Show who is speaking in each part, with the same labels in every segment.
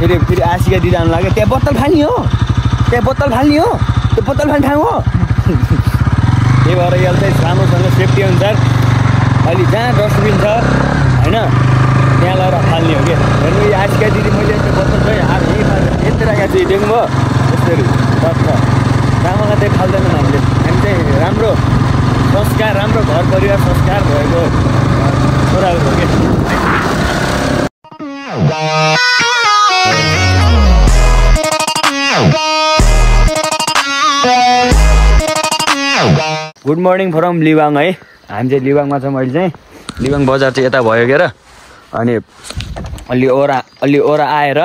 Speaker 1: फेरि आशिका दिदी आउनु लाग्यो त्यहाँ बोतल फाल्ने हो त्यो बोतल फाल्ने ठाउँ हो त्यही भएर यहाँ चाहिँ राम्रोसँग सेफ्टी अनुसार अहिले जहाँ डस्टबिन छ होइन त्यहाँ लगेर फाल्ने हो क्या हेर्नु यो आशिका दिदी मैले त्यो बोतल चाहिँ यहीँ यति राखेको छु देख्नुभयो यसरी टक्क राम्रोलाई चाहिँ फाल्दैनौँ हामी चाहिँ राम्रो संस्कार राम्रो घर परिवार संस्कार भएको छोराहरू हो क्या गुड मर्निङ फ्रम लिबाङ है हामी चाहिँ लिबाङमा छौँ अहिले चाहिँ लिबाङ बजार चाहिँ यता भयो के र अनि अलि ओरा आएर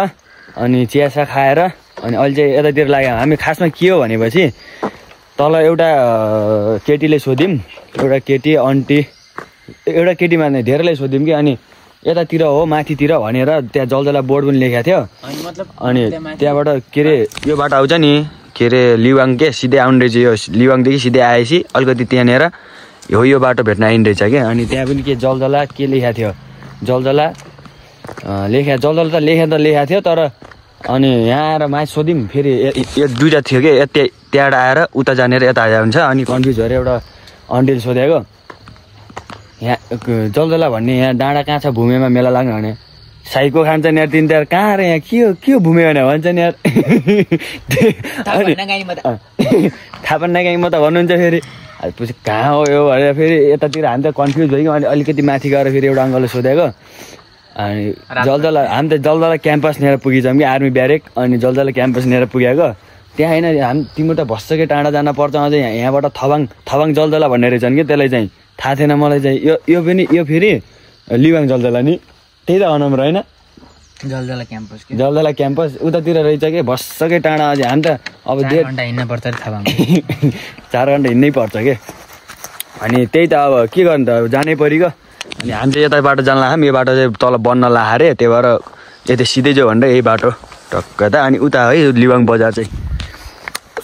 Speaker 1: अनि चियासा खाएर अनि अहिले चाहिँ यतातिर लाग्यो हामी खासमा के हो भनेपछि तल एउटा केटीले सोध्यौँ एउटा केटी आन्टी एउटा केटीमा नै धेरैलाई सोध्यौँ कि अनि यतातिर हो माथितिर भनेर त्यहाँ जलजला बोर्ड पनि लेखेको थियो अनि त्यहाँबाट के अरे यो बाटो आउँछ नि के अरे लिबाङ के सिधै आउने रहेछ यो लिबाङदेखि सिधै आएपछि अलिकति त्यहाँनिर यो बाटो भेट्न आइने रहेछ क्या अनि त्यहाँ पनि के जलजला के लेखेको थियो जलजला त लेखेको थियो तर अनि यहाँ आएर माथि सोध्यौँ फेरि यो दुईवटा थियो कि त्यहाँबाट आएर उता जानेर यता आएर हुन्छ अनि कन्फ्युज भएर एउटा आन्टीले सोधेको यहाँ जलजला भन्ने यहाँ डाँडा कहाँ छ भूमिमा मेला लाग्ने भने साइको खान्छ नि यार तिन त्यहाँ कहाँ र यहाँ के हो भूमि भने भन्छ नि यार थाहा पनि नगाई म त भन्नुहुन्छ फेरि पछि कहाँ हो यो भनेर फेरि यतातिर हामी त कन्फ्युज भयो अनि अलिकति माथि गएर फेरि एउटा अङ्कलले सोधेको अनि जलजला हामी त जलजला क्याम्पस लिएर पुगिन्छौँ कि आर्मी ब्यारेक अनि जलजला क्याम्पस लिएर पुगेको त्यहाँ होइन हामी तिम्रो त भत्सकै टाढा जान पर्छ अझै यहाँबाट थवाङ जलजला भन्ने रहेछन् कि त्यसलाई चाहिँ थाहा थिएन मलाई चाहिँ यो फेरि लिबाङ जलजला नि त्यही त अनम्र होइन जलजला क्याम्पस उतातिर रहेछ कि भत्सकै टाढा अझै हामी त अब 4 घन्टा हिँड्नै पर्छ कि अनि त्यही त अब के गर्नु त अब जानै पऱ्यो अनि हामी चाहिँ यता बाटो जान लाग्यौँ यो बाटो चाहिँ तल बन्न लाग्यो अरे त्यही भएर यता सिधै जाउँ भनेर यही बाटो टक्क त अनि उता है लिबाङ बजार चाहिँ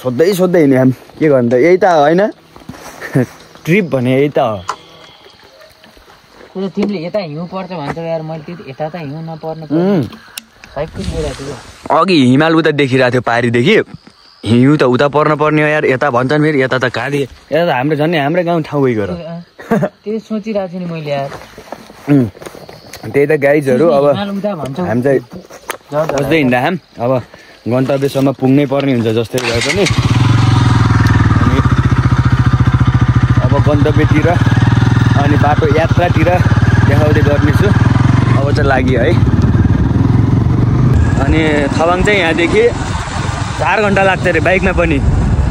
Speaker 1: सोध्दै हिँड्यो हामी के गर्नु त यही त होइन ट्रिप भने यही त हो
Speaker 2: तिमीले यता हिउँ पर्छ भन्छ यार मैले यता त हिउँ नपर्ने
Speaker 1: अघि हिमाल उता देखिरहेको थियो पारीदेखि हिउँ त उता पर्ने हो यार यता भन्छन् फेरि यता त काली यता त हाम्रो झन् हाम्रै गाउँ ठाउँ गएर
Speaker 2: त्यही सोचिरहेको छु नि मैले यार
Speaker 1: त्यही त गाइजहरू अब हामी चाहिँ बस्दै हिँड्दा अब गन्तव्यसम्म पुग्नै पर्ने हुन्छ जस्तै भए पनि अनि अब गन्तव्यतिर अनि बाटो यात्रातिर देखाउँदै गर्नेछु अब चाहिँ लाग्यो है अनि थवाङ चाहिँ यहाँदेखि 4 घन्टा लाग्छ अरे बाइकमा पनि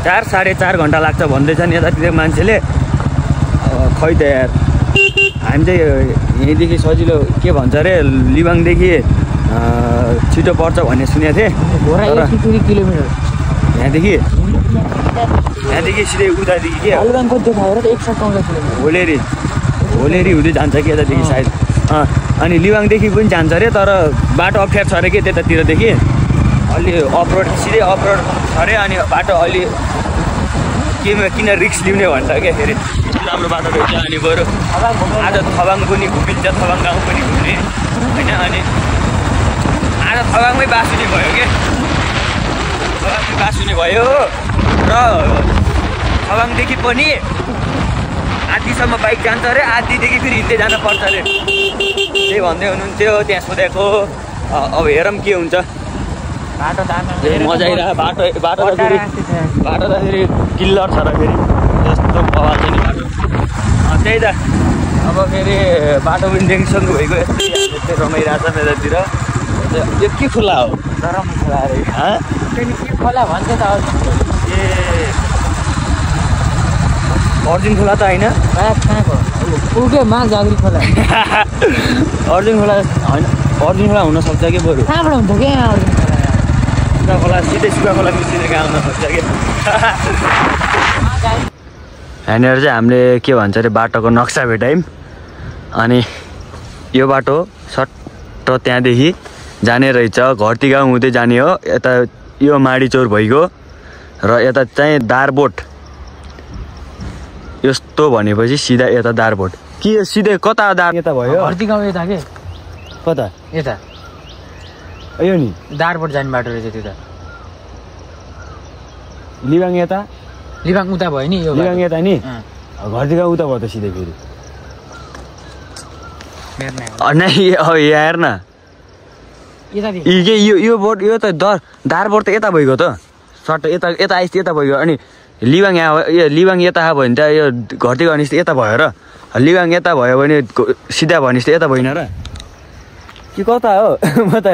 Speaker 1: 4-4.5 घन्टा लाग्छ भन्दैछ नि यतातिर मान्छेले खै त यार हामी चाहिँ यहीँदेखि सजिलो के भन्छ अरे लिबाङदेखि छिटो पर्छ भन्ने सुनेको थिएँ
Speaker 2: किलोमिटर
Speaker 1: यहाँदेखि सिधै उतादेखि के होलेरी हुँदै जान्छ कि यतादेखि सायद अनि लिबाङदेखि पनि जान्छ अरे तर बाटो अप्ठ्यारो छ अरे कि त्यतातिरदेखि अलि सिधै अफरोड छ अरे अनि बाटो अलि किन रिक्स लिउने भन्छ क्या फेरि राम्रो बाटो रहेछ अनि बरु आज थवाङ पनि घुमिन्छ थवाङ गाउँ पनि घुम्ने होइन अनि आज थवाङमै बासुने भयो क्या बासुने भयो र थवाङदेखि पनि आधीसम्म बाइक जान्छ अरे आधीदेखि फेरि हिँड्दै जान पर्छ अरे त्यही भन्दै हुनुहुन्थ्यो त्यहाँ सोधेको अब हेरौँ के हुन्छ
Speaker 2: बाटो
Speaker 1: मजा आइरहेको बाटो त फेरि किल्लर छ र फेरि यस्तो आवाज छैन बाटो त्यही त अब फेरि बाटो पनि देखिसक्नु भएको यस्तै रमाइरहेको छ यतातिर यो के खोला हो
Speaker 2: गरम खोला अरे के खोला भन्छ त
Speaker 1: ए अर्जुन खोला त होइन
Speaker 2: पुगे मा जागरी खोला
Speaker 1: अर्जुन खोला होइन अर्जुन खोला हुनसक्छ कि बरु
Speaker 2: कहाँबाट हुन्छ कि अर्जुन
Speaker 1: सुक्खा खोला सिधै सुक्खा खोला मिसिएर आउन सक्छ कि यहाँनिर चाहिँ हामीले के भन्छ अरे बाटोको नक्सा भेटायौँ अनि यो बाटो सट्ट त्यहाँदेखि जाने रहेछ घरती गाउँ हुँदै जाने हो यता यो माडी चौर भइगयो र यता चाहिँ दारबोट यस्तो भनेपछि सिधा यता दारबोट के सिधै कता दार यता भयो
Speaker 2: घरती गाउँ यता के
Speaker 1: कता
Speaker 2: यता
Speaker 1: यो नि
Speaker 2: दारबाट जाने बाटो रहेछ त्यो त
Speaker 1: लिबाङ यता
Speaker 2: लिबाङ उता भयो नि यो
Speaker 1: लिबाङ यता नि
Speaker 2: अँ।
Speaker 1: घरदेखि उता भयो त सिधै फेरि
Speaker 2: मेरो नाम
Speaker 1: नै अब यहाँ हेर न
Speaker 2: यतादेखि
Speaker 1: के यो बोट यो त दारबाट त यता भइगयो त सट्ट यता यता आइस यता भइगयो अनि लिबाङ यहाँ यो लिबाङ यता आयो भने त यो घरतिर भने यता भयो र लिबाङ यता भयो भने सिधा भने त यता भएन र कि कता हो म त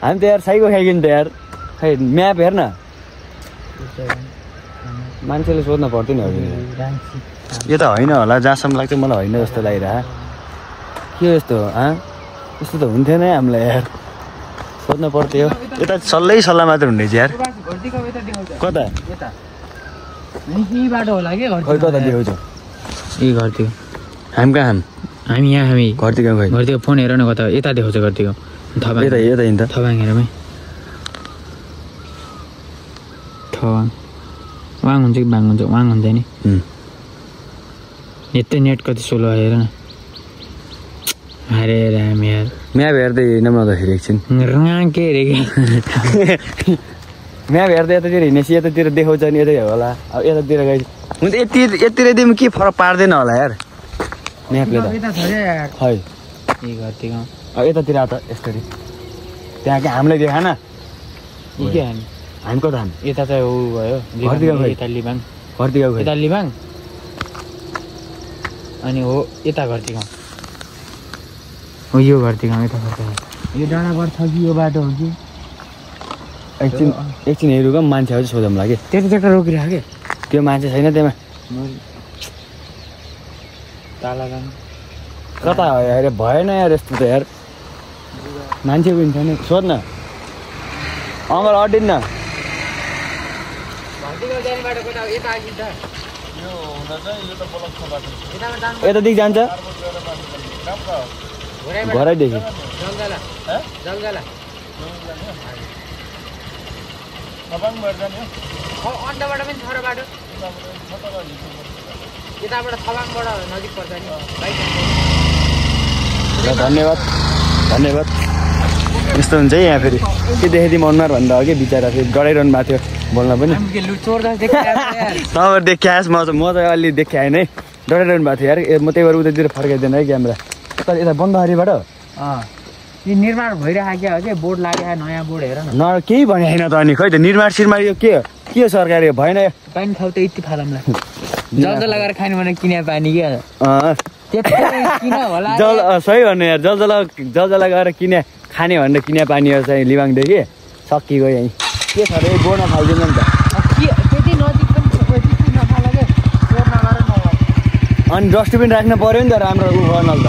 Speaker 1: हामी त यार साइको खाइकन त यार खै म्याप हेर न मान्छेले सोध्न पर्थ्यो नि अघि यो त होइन होला जहाँसम्म लाग्छ मलाई होइन जस्तो लागिरह के यस्तो यस्तो त हुन्थेन है हामीलाई यार सोध्न पर्थ्यो यता सल्लाह मात्र हुने यार कता
Speaker 2: यही बाटो होला कि
Speaker 1: खै कता देखाउँछ
Speaker 2: यही घरतिर
Speaker 1: हामी कहाँ
Speaker 2: हामी यहाँ हामी
Speaker 1: घरतिर खै
Speaker 2: घरतिर फोन हेर न कता यता देखाउँछ घरतिर थबाङ
Speaker 1: यता यता हिँड्दा
Speaker 2: थबाङ हेरमै थबाङ वाङ हुन्छ कि बाङ हुन्छ वाङ हुन्छ नि यतै नेट कति सोलो हेर न अरे राम यार
Speaker 1: म्याप हेर्दै नमाउँदाखेरि एकछिन
Speaker 2: के अरे
Speaker 1: म्याप हेर्दै यतातिर हिँडेपछि यतातिर देखाउँछ नि यतै होला अब यतातिर गए हुन्छ यतिर दिउँ के फरक पार्दैन होला यार म्यापले त खै
Speaker 2: यही घरतिर
Speaker 1: अब यतातिर त यसरी त्यहाँ के हामीलाई देखा न
Speaker 2: के हामी
Speaker 1: हामी कता हामी
Speaker 2: यता चाहिँ ऊ भयो
Speaker 1: घरतिर खै
Speaker 2: यता लिबाङ
Speaker 1: घरतिर खै
Speaker 2: यता लिबाङ अनि हो यता घरतिर हो यो घरतिर यता घरतिर यो डाँडाबाट छ कि यो बाटो हो कि
Speaker 1: एकछिन हेरौँ क्या मान्छे आउँछ सोधौँला कि
Speaker 2: त्यता रोकिरहेको के
Speaker 1: त्यो मान्छे छैन त्यहाँ
Speaker 2: ताला गाङ
Speaker 1: कता हो यार भएन यार यस्तो त यार मान्छे पनि छैन सोध्न अङ्कल अडिन्न यतादेखि जान्छ घरैदेखि
Speaker 2: अन्डबाट पनि छ र बाटो यताबाट थबाङबाट नजिक पर्छ नि
Speaker 1: धन्यवाद धन्यवाद यस्तो हुन्छ है यहाँ फेरि के देखाइदिउँ अनुहार भन्दा अघि बिचरा फेरि डराइरहनु भएको थियो बोल्न पनि तपाईँ देखाएस् म चाहिँ अलि देखाएँ नै डराइरहनु भएको थियो यार म त्यही भएर उतातिर फर्काइदिएन है क्यामेरा यता बन्दबारीबाट
Speaker 2: यो निर्माण भइरहेको क्या हो कि बोर्ड लाग्यो नयाँ बोर्ड हेर न
Speaker 1: केही भने होइन त अनि खै त निर्माण सिर्माण यो के हो सरकारी भएन
Speaker 2: पानी खाउ त यति फालमलाई जल लगाएर खानु भने किने पानी क्या किन होला
Speaker 1: जल सही भन्नु यार जल लगाएर किने खाने भनेर किने पानी हो चाहिँ लिबाङदेखि सकिगयो यहीँ के छ अरे गोड्न फाल्दैन नि त
Speaker 2: त्यति नजिक पनि त्यति नफाल के स्वर नगर
Speaker 1: अनि डस्टबिन राख्नु पऱ्यो नि त राम्रो उ गर्न त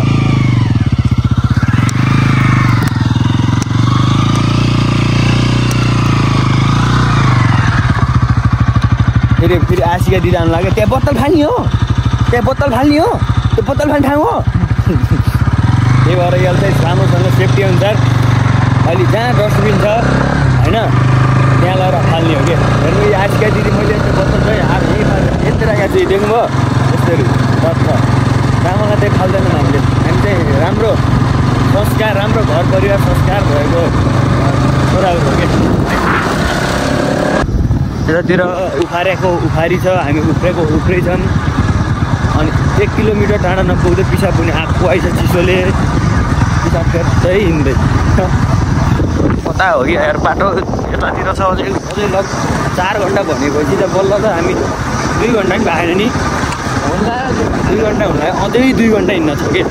Speaker 1: फेरि आशिका दिदी आउनु लाग्यो त्यहाँ बोतल फाल्ने हो त्यो बोतल फाल्ने ठाउँ हो त्यही भएर यसले चाहिँ राम्रोसँग सेफ्टी अनुसार अहिले जहाँ डस्टबिन छ होइन त्यहाँ गएर फाल्ने हो कि हेर्नु यो आशिका दिदी मैले यस्तो बोतल चाहिँ हात यहीँ यस्तै राखेको छु देख्नुभयो यस्तरी बच्छ राम्रोलाई चाहिँ फाल्दैनौँ हामी चाहिँ राम्रो संस्कार राम्रो घर परिवार संस्कार भएको छोराहरू हो कि त्यतातिर उखारी छ हामी उफ्रेको उफ्रै छन् अनि 1 किलोमिटर टाढा नपुग्दै पिसाब पनि आएको आइछ चिसोले पिसाब फेर्दै हिँड्दै कता हो कि यार बाटो यतातिर छ अझै 4 घन्टा भनेपछि त बल्ल त हामी 2 घन्टा पनि भएन नि 2 घन्टा हुँदा अझै 2 घन्टा हिँड्न छ कि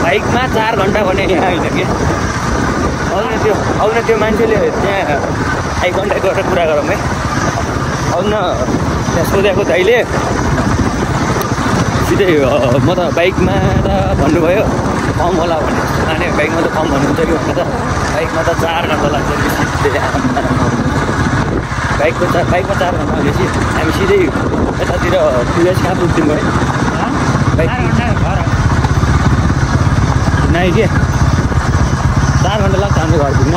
Speaker 1: बाइकमा 4 घन्टा भने यहाँ होइन कि आउन त्यो मान्छेले त्यहाँ 1 घन्टा गरेर कुरा गरौँ है आउन त्यहाँ सोधेको दाइले सिधै म त बाइकमा त भन्नुभयो कम होला भने अनि बाइकमा त कम भन्नुहुन्छ कि भनेर त बाइकमा त 4 घन्टा लाग्छ बाइकमा 4 घन्टा भनेपछि हामी सिधै यतातिर पुगेपछि कहाँ पुग्छौँ है बाइक नाइ के 4 घन्टा लाग्छ हाम्रो घर पुग्न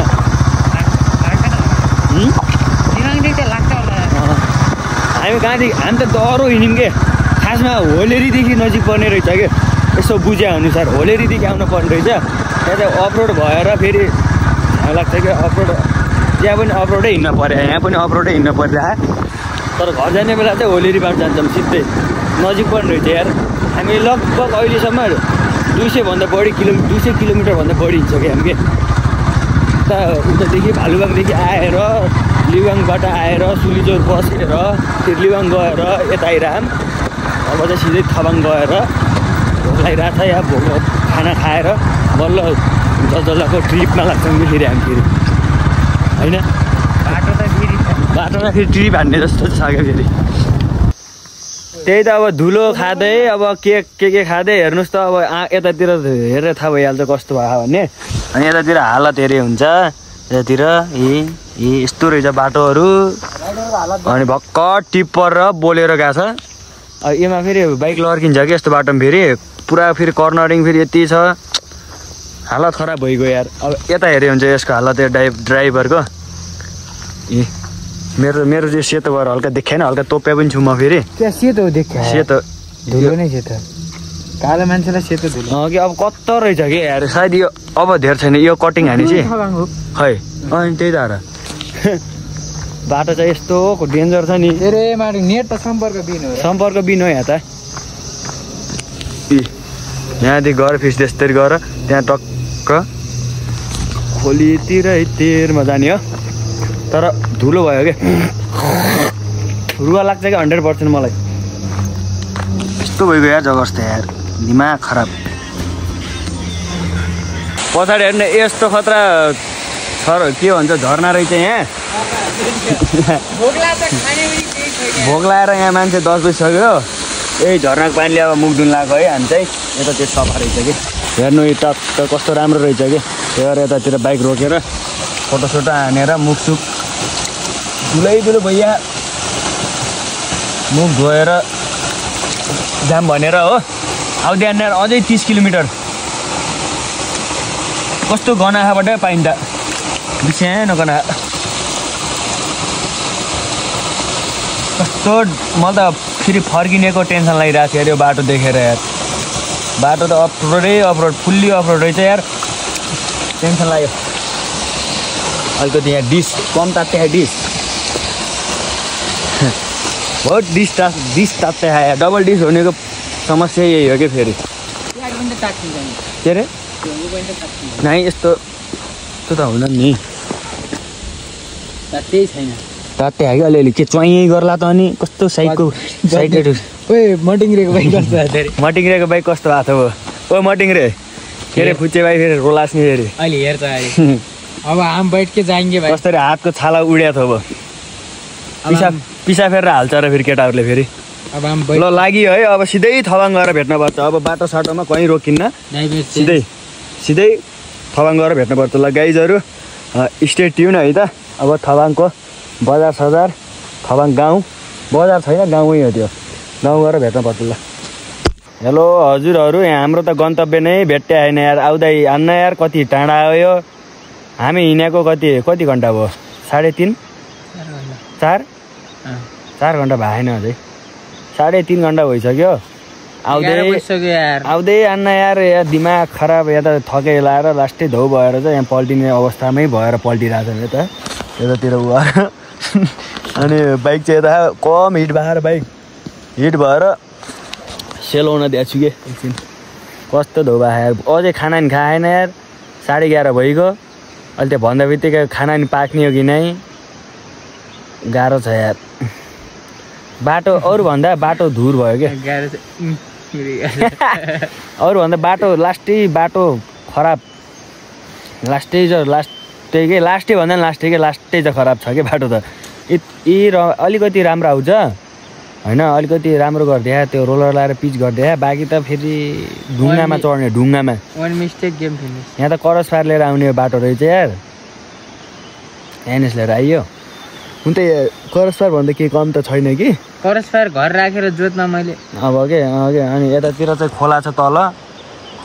Speaker 1: हामी कहाँदेखि हामी त डह्रो हिँड्यौँ के खासमा होलेरीदेखि नजिक पर्ने रहेछ कि यसो बुझे अनुसार होलेरीदेखि आउनु पर्ने रहेछ त्यहाँ चाहिँ अफ रोड भएर फेरि मलाई लाग्छ कि अफरोड त्यहाँ पनि अफरोडै हिँड्न पर्यो यहाँ पनि अफरोडै हिँड्न परिरहेको तर घर जाने बेला चाहिँ होलेरी बाटो जान्छौँ सिधै नजिक पनि रहेछ यार हामी लगभग अहिलेसम्म 200 किलोमिटरभन्दा बढी हिँड्छ कि हामी उता उतादेखि भालुबाङदेखि आएर लिवाङबाट आएर सुलिचोर बसेर त्यो लिवाङ गएर यता आइरहँ अब चाहिँ सिधै थबाङ गएर भोक लागिरहेको छ या भोक खाना खाएर बल्ल जजल्लाको ट्रिपमा लाग्छौँ कि फेरि हामी फेरि होइन बाटोमा फेरि ट्रिप हान्ने जस्तो छ क्या फेरि त्यही त अब धुलो खाँदै अब के खाँदै हेर्नुहोस् त अब यतातिर हेरेर थाहा भइहाल्छ कस्तो भयो भन्ने अनि यतातिर हालत हेरे हुन्छ यतातिर यस्तो रहेछ बाटोहरू अनि भक्कट टिप्पर र बोलेर गएको छ अब यसमा फेरि बाइक लड्किन्छ कि यस्तो बाटोमा फेरि पुरा फेरि कर्नरिङ फेरि यति छ हालत खराब भइगयो यार अब यता हेऱ्यो हुन्छ यसको हालत ड्राइभरको मेरो चाहिँ सेतो भएर हल्का देखाएन हल्का तोप्या पनि छु म फेरि
Speaker 2: त्यहाँ सेतो देखा
Speaker 1: सेतो
Speaker 2: धुलो नै सेतो कालो मान्छेलाई सेतो धुलो
Speaker 1: कि अब कत्तो रहेछ कि यार सायद यो अब धेर छैन यो कटिङ हाने चाहिँ खै अनि त्यही त बाटो चाहिँ यस्तो डेन्जर छ नि
Speaker 2: नेट त सम्पर्क बिन हो यहाँ त
Speaker 1: यहाँदेखि गएर फेरि त्यस्तरी गएर त्यहाँ टक्क खोलीतिरमा जाने हो तर धुलो भयो क्या रुवा लाग्छ क्या 100% मलाई यस्तो भइगयो यार जग्गा जस्तो यार दिमाग खराब पछाडि हेर्ने यस्तो खतरा के भन्छ झर्ना रहेछ यहाँ भोक लाएर यहाँ मान्छे 10 बजिसक्यो यही झर्नाको पानीले अब मुख धुन लाग्यो है हामी चाहिँ यता त्यो सफा रहेछ कि हेर्नु यो टक्क कस्तो राम्रो रहेछ कि त्यही यतातिर बाइक रोकेर फोटोसोटो हानेर मुखसुख धुलो भैया मुख धोएर जाम भनेर हो आउँदै हानेर अझै 30 किलोमिटर कस्तो गनाखाबाट पाइन्छ बिसानो गना कस्तो मलाई त फेरि फर्किनेको टेन्सन लागिरहेको थियो अरे यो बाटो देखेर यार बाटो त अफरोड फुल्ली अफरोड रहेछ यार टेन्सन लाग्यो अलिकति यहाँ डिस कम तात्ते डिस बहुत डिस तात्ते खायो डबल डिस हुनेको समस्या यही हो कि फेरि के अरे नाइ यस्तो त हुँदैन नि
Speaker 2: त्यही छैन
Speaker 1: तात्ते हाग्यो अलिअलि के च्वाइँ गर्ला त अनि कस्तो साइडको
Speaker 2: मटिङरेको बाइक कस्तो
Speaker 1: मटिङरेको बाइक कस्तो भएको थियो ओ मटिङरे के अरे फुच्चे बाइक फेरि रोलास्ने फेरि
Speaker 2: अहिले हेर्छ अब हम बैठ के जाएंगे भाइ
Speaker 1: कसरी हातको छाला उड्या थियो पिसा फेरेर हाल्छ र फेरि केटाहरूले फेरि
Speaker 2: अब हम
Speaker 1: ल लाग्यो है अब सिधै थबाङ गएर भेट्नुपर्छ अब बाटो साटोमा कहीँ रोकिन्न सिधै थबाङ गएर भेट्नुपर्छ ल गाइजहरू स्टे ट्युन है त अब थबाङको बजार सजार थबाङ गाउँ बजार छैन गाउँै हो त्यो गाउँ गएर भेट्नुपर्छ ल हेलो हजुरहरू यहाँ हाम्रो त गन्तव्य नै भेट्टे आएन यार आउँदै आन्न यार कति टाढा आयो हामी हिँडेको कति घन्टा भयो 3.5 4 घन्टा भएन अझै 3.5 घन्टा भइसक्यो आउँदै आन्न यार यहाँ दिमाग खराब यहाँ त थकै लाएर लास्टै धौ भएर चाहिँ यहाँ पल्टिने अवस्थामै भएर पल्टिरहेको छ यतातिर गएर अनि बाइक चाहिँ यता कम हिट भएर सेलाउन दिएको छु कि एकछिन कस्तो धौ भयो अझै खाना नि खाएन यार 11:30 भइगयो अहिले त्यो भन्दा बित्तिकै खाना नि पाक्ने हो कि नै गाह्रो छ यार बाटो अरूभन्दा बाटो धुर भयो क्या अरूभन्दा बाटो लास्टै खराब लास्टै चाहिँ खराब छ कि बाटो त अलिकति राम्रो आउँछ होइन अलिकति राम्रो गरिदिए त्यो रोलर लाएर पिच गरिदिए बाँकी त फेरि ढुङ्गामा चढ्ने ढुङ्गामा यहाँ त करस फायर लिएर आउने बाटो रहेछ यार एनएस लिएर आइयो हुन त करस फायर भन्दा केही कम त छैन कि
Speaker 2: करस फायर घर राखेर जोत्न मैले
Speaker 1: अब के अनि यतातिर चाहिँ खोला छ तल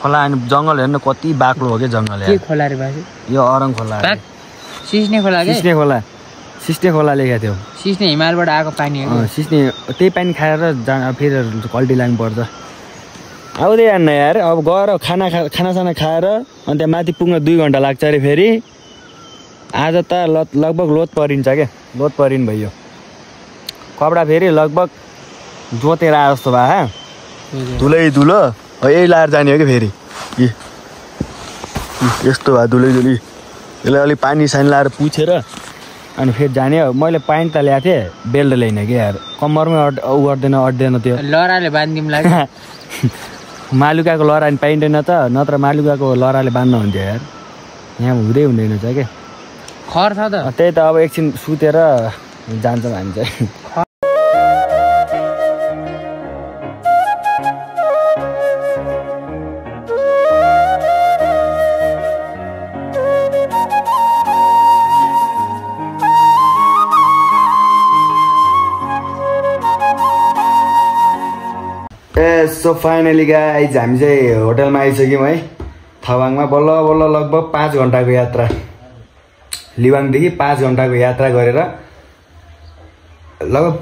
Speaker 1: खोला अनि जङ्गल हेर्नु कति बाक्लो हो कि जङ्गल
Speaker 2: खोला रे बाजे
Speaker 1: यो अरङ खोला सिस्ने खोला लेखेको थियो
Speaker 2: सिस्ने हिमालबाट आएको पानी हो
Speaker 1: सिस्ने त्यही पानी खाएर फेरि कल्टी लाग्नुपर्छ आउँदै आन्न यार अब गएर खानासाना खाएर अनि त्यहाँ माथि पुग्न 2 घन्टा लाग्छ अरे फेरि आज त लगभग लोत परिन्छ क्या लोत परिन भयो कपडा फेरि लगभग जोतेर आए जस्तो भयो धुलै धुलो यही लाएर जाने हो कि फेरि यस्तो भयो धुलै धुली यसलाई अलिक पानी सानी लाएर पुछेर अनि फेरि जाने हो मैले पाइन्ट त ल्याएको थिएँ बेल्ट ल्याइन कि यार कम्मरमै अट्दैन त्यो
Speaker 2: लराले बाँधिदिउँला
Speaker 1: मालुकाको लरा नि पाइँदैन त नत्र मालुकाको लराले बाँध्न हुन्थ्यो यार यहाँ हुँदैन छ क्या
Speaker 2: खर छ त
Speaker 1: त्यही त अब एकछिन सुतेर जान्छौँ हामी चाहिँ सो फाइनली गाइज हामी चाहिँ होटलमा आइसक्यौँ है थवाङमा बल्ल बल्ल लगभग 5 घन्टाको यात्रा लिवाङदेखि 5 घन्टाको यात्रा गरेर लगभग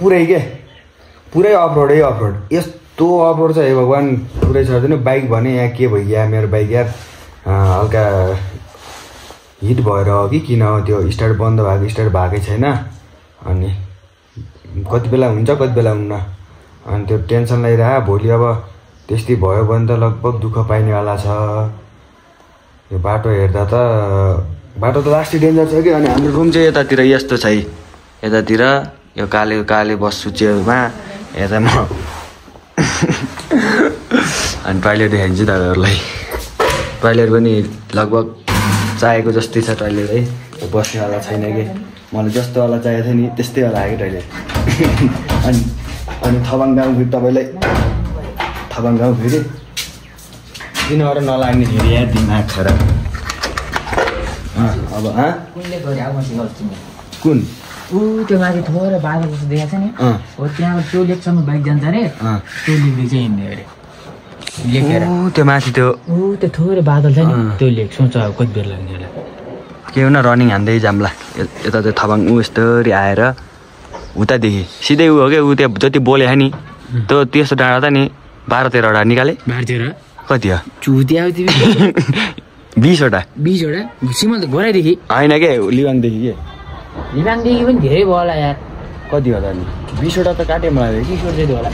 Speaker 1: पुरै अफरोडै अफरोड यस्तो अफरोड छ हे भगवान् पुरै छर्दैन बाइक भने यहाँ के भइगयो मेरो बाइक यार हल्का हिट भएर हो कि किन हो त्यो स्टार्ट बन्द भएको स्टार्ट भएकै छैन अनि कति बेला हुन्छ कति बेला हुन्न अनि त्यो टेन्सन लागिरह भोलि अब त्यस्तै भयो भने त लगभग दुःख पाइनेवाला छ यो बाटो हेर्दा त बाटो त लास्टै डेन्जर छ कि अनि हाम्रो रुम चाहिँ यतातिर यस्तो छ है यतातिर यो काले बस्छु चेयरमा यता म अनि टोइलेट देखाइदिन्छु तपाईँहरूलाई टोइलेट पनि लगभग चाहिएको जस्तै छ टोइलेट है बस्नेवाला छैन कि मलाई जस्तोवाला चाहिएको थियो नि त्यस्तैवाला आयो कि टोइलेट अनि थवाङ गाउँ फेरि तपाईँलाई थवाङ गाउँ फेरि दिनभर नलाग्ने फेरि यहाँ दिमाग खराब अब कुन
Speaker 2: ऊ त्यो माथि थोरै बादल जस्तो देखाएको छ नि हो त्यहाँबाट त्यो लेकसम्म बाइक जान्छ अरे त्यो लेकले चाहिँ हिँड्ने अरे लेखेर
Speaker 1: त्यो माथि त्यो
Speaker 2: त्यो थोरै बादल छ नि त्यो लेक सोच अब कति बेर लाग्ने होला
Speaker 1: के हो न रनिङ हान्दै जाम्ला यता त्यो थवाङ यस्तरी आएर उतादेखि सिधै ऊ हो क्या ऊ त्यहाँ जति बोले नि त्यो त्यस्तो डाँडा त नि 12-13वटा निकाले
Speaker 2: 12-13
Speaker 1: कति हो
Speaker 2: चुत्या
Speaker 1: 20वटा
Speaker 2: सिमल त घोराइदेखि
Speaker 1: होइन के लिवाङदेखि के
Speaker 2: लिबाङदेखि पनि धेरै भयो होला यार
Speaker 1: कति होला नि 20वटा त काटेँ मलाई
Speaker 2: 30 जति होला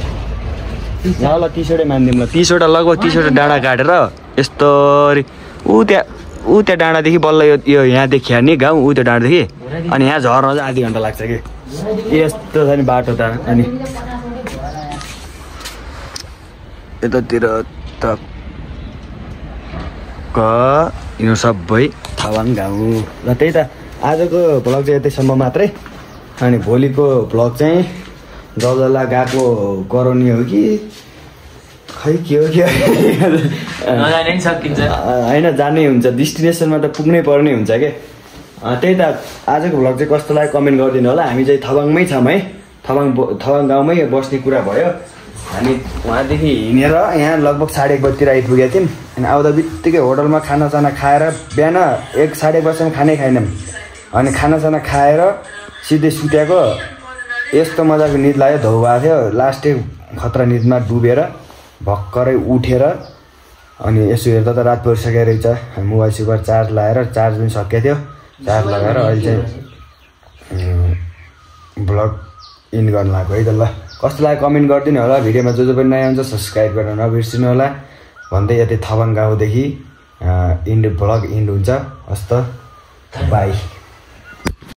Speaker 1: ल 30वटै मानिदिउँ ल 30वटा लगभग 30वटा डाँडा काटेर यस्तरी ऊ त्यहाँ डाँडादेखि बल्ल यो यहाँ देखिया नि गाउँ ऊ त्यो डाँडादेखि अनि यहाँ झर्न चाहिँ आधी घन्टा लाग्छ कि यस्तो छ नि बाटो त अनि यतातिर त यो सबै थवाङ गाउँ र त्यही त आजको भ्लग चाहिँ यतैसम्म मात्रै अनि भोलिको भ्लग चाहिँ जजला गएको गराउने हो कि खै के हो के होइन जानै हुन्छ डेस्टिनेसनमा त पुग्नै पर्ने हुन्छ क्या त्यही त आजको भ्लग चाहिँ कस्तो लाग्यो कमेन्ट गरिदिनु होला हामी चाहिँ थवाङमै छौँ है थवाङ गाउँमै बस्ने कुरा भयो हामी वहाँदेखि हिँडेर यहाँ लगभग 1:30 बजीतिर आइपुगेको थियौँ अनि आउँदा बित्तिकै होटलमा खानासाना खाएर बिहान 1-1:30 बजीसम्म खानै खाएनौँ अनि खानासाना खाएर सिधै सुत्याएको यस्तो मजाको निद लाग्यो धौ भएको थियो लास्टै खतरा निदमा डुबेर भर्खरै उठेर अनि यसो हेर्दा त रात परिसकेको रहेछ मोबाइल सुबाइल चार्ज लगाएर चार्ज पनि सकिएको थियो चार्ज लगाएर अहिले चाहिँ भ्लग इन गर्नु लाग्यो है त ल कस्तो लाग्यो कमेन्ट गरिदिनु होला भिडियोमा जो पनि नयाँ हुन्छ सब्सक्राइब गर्न नबिर्सिनु होला भन्दै यतै थवाङ गाउँदेखि भ्लग इन्ड हुन्छ हस्त बाई